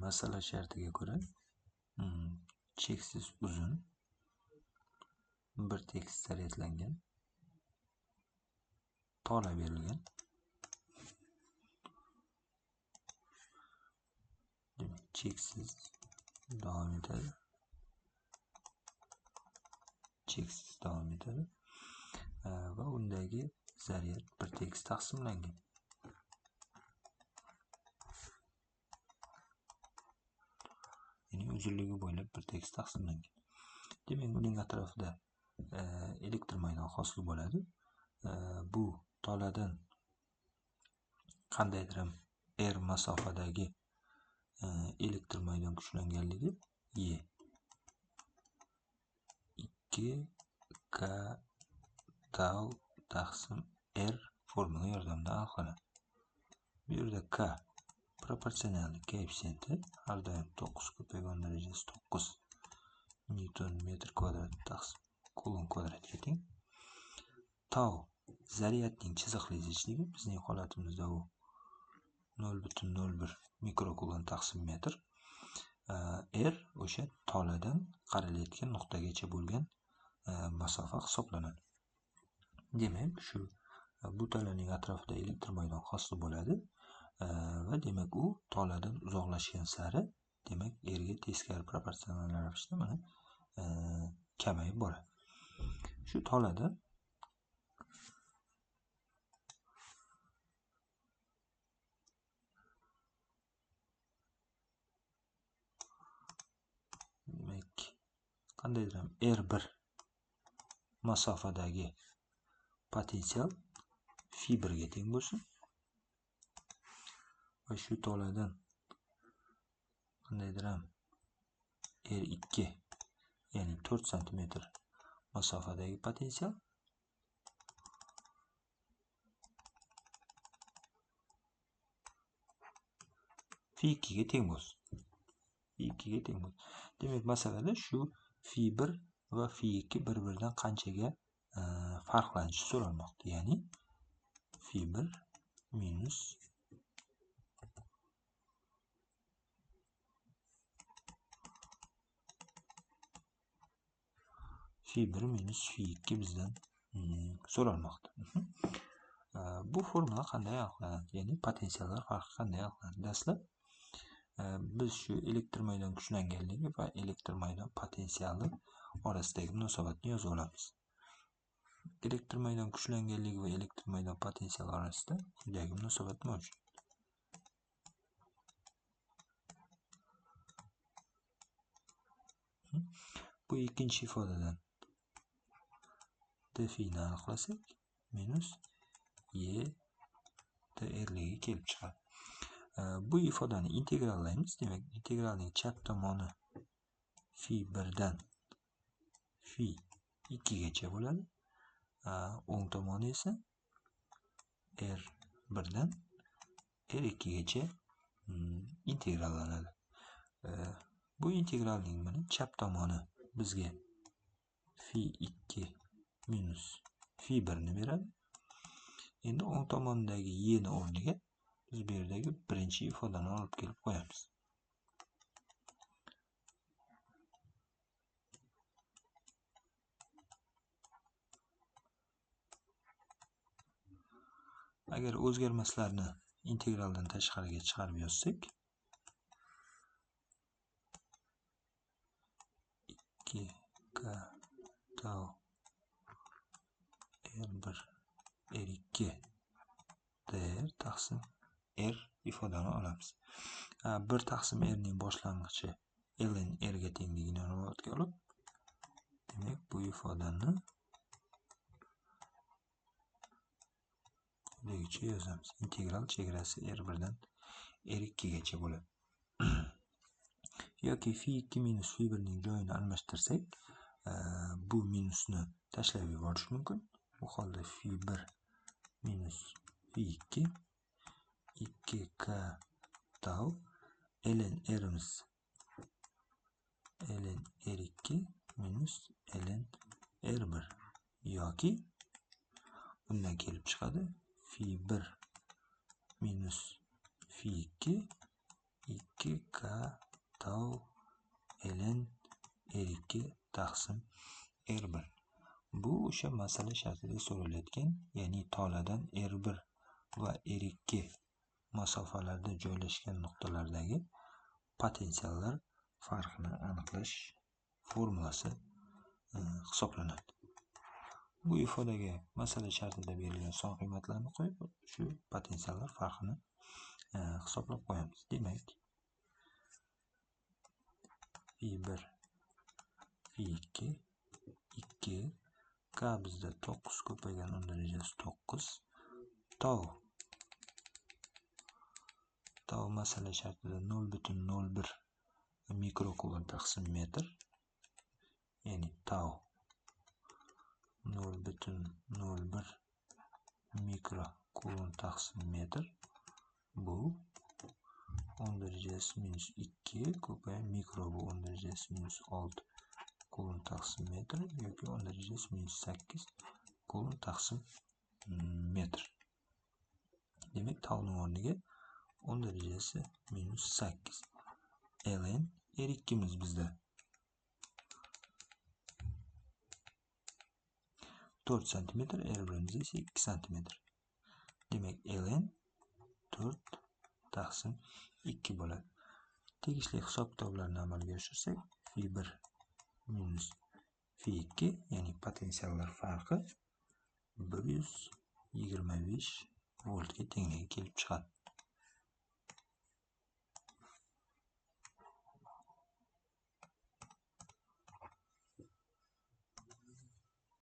Masala shartiga ko'ra cheksiz uzun bir tekis zaryadlangan tola berilgan. Demak, cheksiz davom etadi. Cheksiz davom etadi va undagi zaryad bir tekis taqsimlangan. Ya'ni uzunligi bo'ylab bir tekis taqsimlangan. Demak, uning atrofida elektr maydon hosil bo'ladi. Bu toladan qandaydir ham r masofadagi elektr maydon kuchlanganligi E 2 K tau taqsim R formula yordamida aniqlanadi. Bu yerda K proporsionallik koeffitsiyenti har doim 9 ko'paygan darajasi 9 newton metr kvadrat taqsim kulon kvadratga teng. Tau zaryadning chiziqli zichligi, bizning holatimizda u 0,01 mikrokulon taqsim metr. R o'sha toladan qaralayotgan nuqtagacha bo'lgan masofa hisoblanadi. Demak, shu bu tolaning atrofida elektr maydon hosil bo'ladi va demak u toladan uzoqlashgan sari, demak R ga teskari proporsional ravishda mana kamayib boradi. Shu toladan demak qandaydir ham R1 masofadagi potensial phi 1 ga teng bo'lsin va shu toladan qandaydir ham R2, ya'ni 4 santimetr masofadagi potensial phi 2 ga teng bo'lsin. Phi 2 ga teng bo'lsin. Demak, masalada shu phi 1 va phi 2 bir-biridan qanchaga farqlanishi so'ralmoqda. Ya'ni phi 1 minus phi 1 minus phi 2 bizdan so'ralmoqda. Bu formula qanday aniqlanadi? Ya'ni potensiallar farqi qanday aniqlanadi? Dastlab biz shu elektr maydon kuchlanganligi va elektr maydon potensiali orasidagi munosabatni yozib olamiz. Elektr maydon kuchlanganligi va elektr maydon potensiali orasida quyidagi munosabat mavjud. Bu ikkinchi ifodadan d fi ni aniqlasak, minus e dr ligi kelib chiqadi. Bu ifodani integrallaymiz. Demak, integralning chap tomoni fi 1 dan fi 2 gacha bo'ladi. O'ng tomoni esa r1 dan r2 gacha integrallanadi. Bu integralning mana chap tomoni bizga fi 2 minus fi 1 ni beradi. Endi o'ng tomondagi e ni o'rniga biz bu yerdagi birinchi ifodani olib kelib qo'yamiz. Agar o'zgarmaslarni integraldan tashqariga chiqarib yozsak, 2 k tau r1 r2 dr taqsim r ifodani olamiz. 1 taqsim r ning boshlang'ichi ln r ga tengligini inobatga olib, demak bu ifodani quyidagicha yozamiz. Integral chegarasi r1 dan r2 gacha bo'ladi. Yoki fi 2 minus fi 1 ning joyini almashtirsak, bu minusni tashlab yuborish mumkin. Bu holda fi 1 minus fi 2 2 k tau ln r'imiz ln r2 minus ln r1 yoki bundan kelib chiqadi fi 1 minus fi 2 2K tau ln R2 taqsim R1. Bu o'sha masala shartida so'ralayotgan, ya'ni toladan R1 va R2 masofalarda joylashgan nuqtalardagi potensiallar farqini aniqlash formulasi hisoblanadi. Bu ifodaga masala shartida berilgan son qiymatlarni qo'yib, shu potensiallar farqini hisoblab qo'yamiz. Demak, V1 V2 2 K bizda 9 ko'paygan 10 darajasi 9 tau masala shartida 0,01 mikrokulon taqsim metr, ya'ni tau 0,01 mikrokulon taqsim metr, bu 10 darajasi minus 2 ko'paygan mikro, bu 10 darajasi minus 6 kulon taqsim metr yoki 10 darajasi minus 8 kulon taqsim metr. Demak, tauning o'rniga 10 darajasi minus 8 ln R2'miz bizda 4 cm, R1'imiz esa 2 cm. Demak, ln 4 taqsim 2 bo'ladi. Tegishli hisob-kitoblarni amalga oshirsak, V1 minus V2, ya'ni potensiallar farqi 125 voltga tengligi kelib chiqadi.